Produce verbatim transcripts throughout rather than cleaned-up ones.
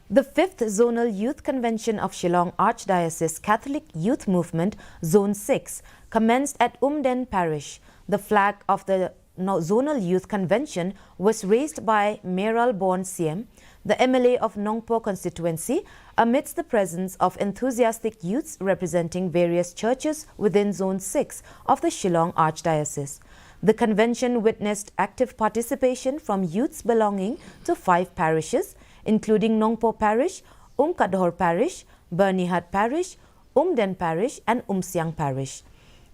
The fifth Zonal Youth Convention of Shillong Archdiocese Catholic Youth Movement, Zone six, commenced at Umden Parish. The flag of the no- Zonal Youth Convention was raised by Mayralborn Syiem, the M L A of Nongpoh constituency, amidst the presence of enthusiastic youths representing various churches within Zone six of the Shillong Archdiocese. The convention witnessed active participation from youths belonging to five parishes, including Nongpoh Parish, Umkadhor Parish, Byrnihat Parish, Umden Parish, and Umsiang Parish.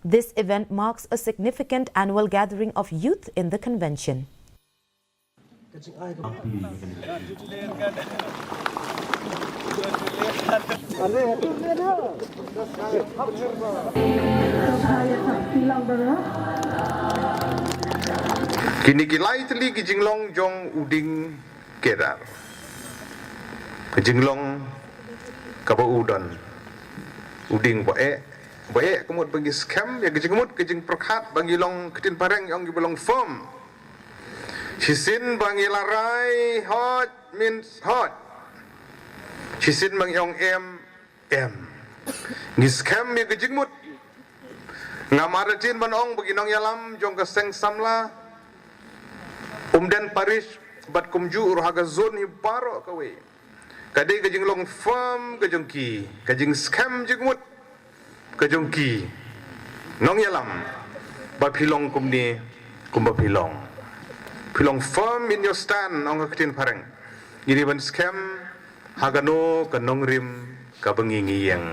This event marks a significant annual gathering of youth in the convention. Kine ki lai tylli ki jinglong jong u dieng kedar. Ka jinglong kaba u don u dieng ba eh, ba eh ka mut ba ngi skhem ïa ka jingmut ka jingpyrkhat ba ngi long ktien phareng ong ngi ba long firm. Shisien ba ngi la rai hot means hot. Shisien ba ngi ong em em. Ngi skhem ïa ka jingmut. Ngam artatien ban ong ba ki nongïalam jong ka seng samla Umden Parish bad kumjuh ruh ha ka zone hi baroh kawei. Ka dei ka jinglong firm ka jong ki, ka jingskhem jingmut ka jong ki nongïalam ba phi long kumne kumba phi long. Phi long firm in your stand ong ka ktien phareng. Ngi dei ban skhem ha kano ka nongrim kaba ngi ngi ïeng.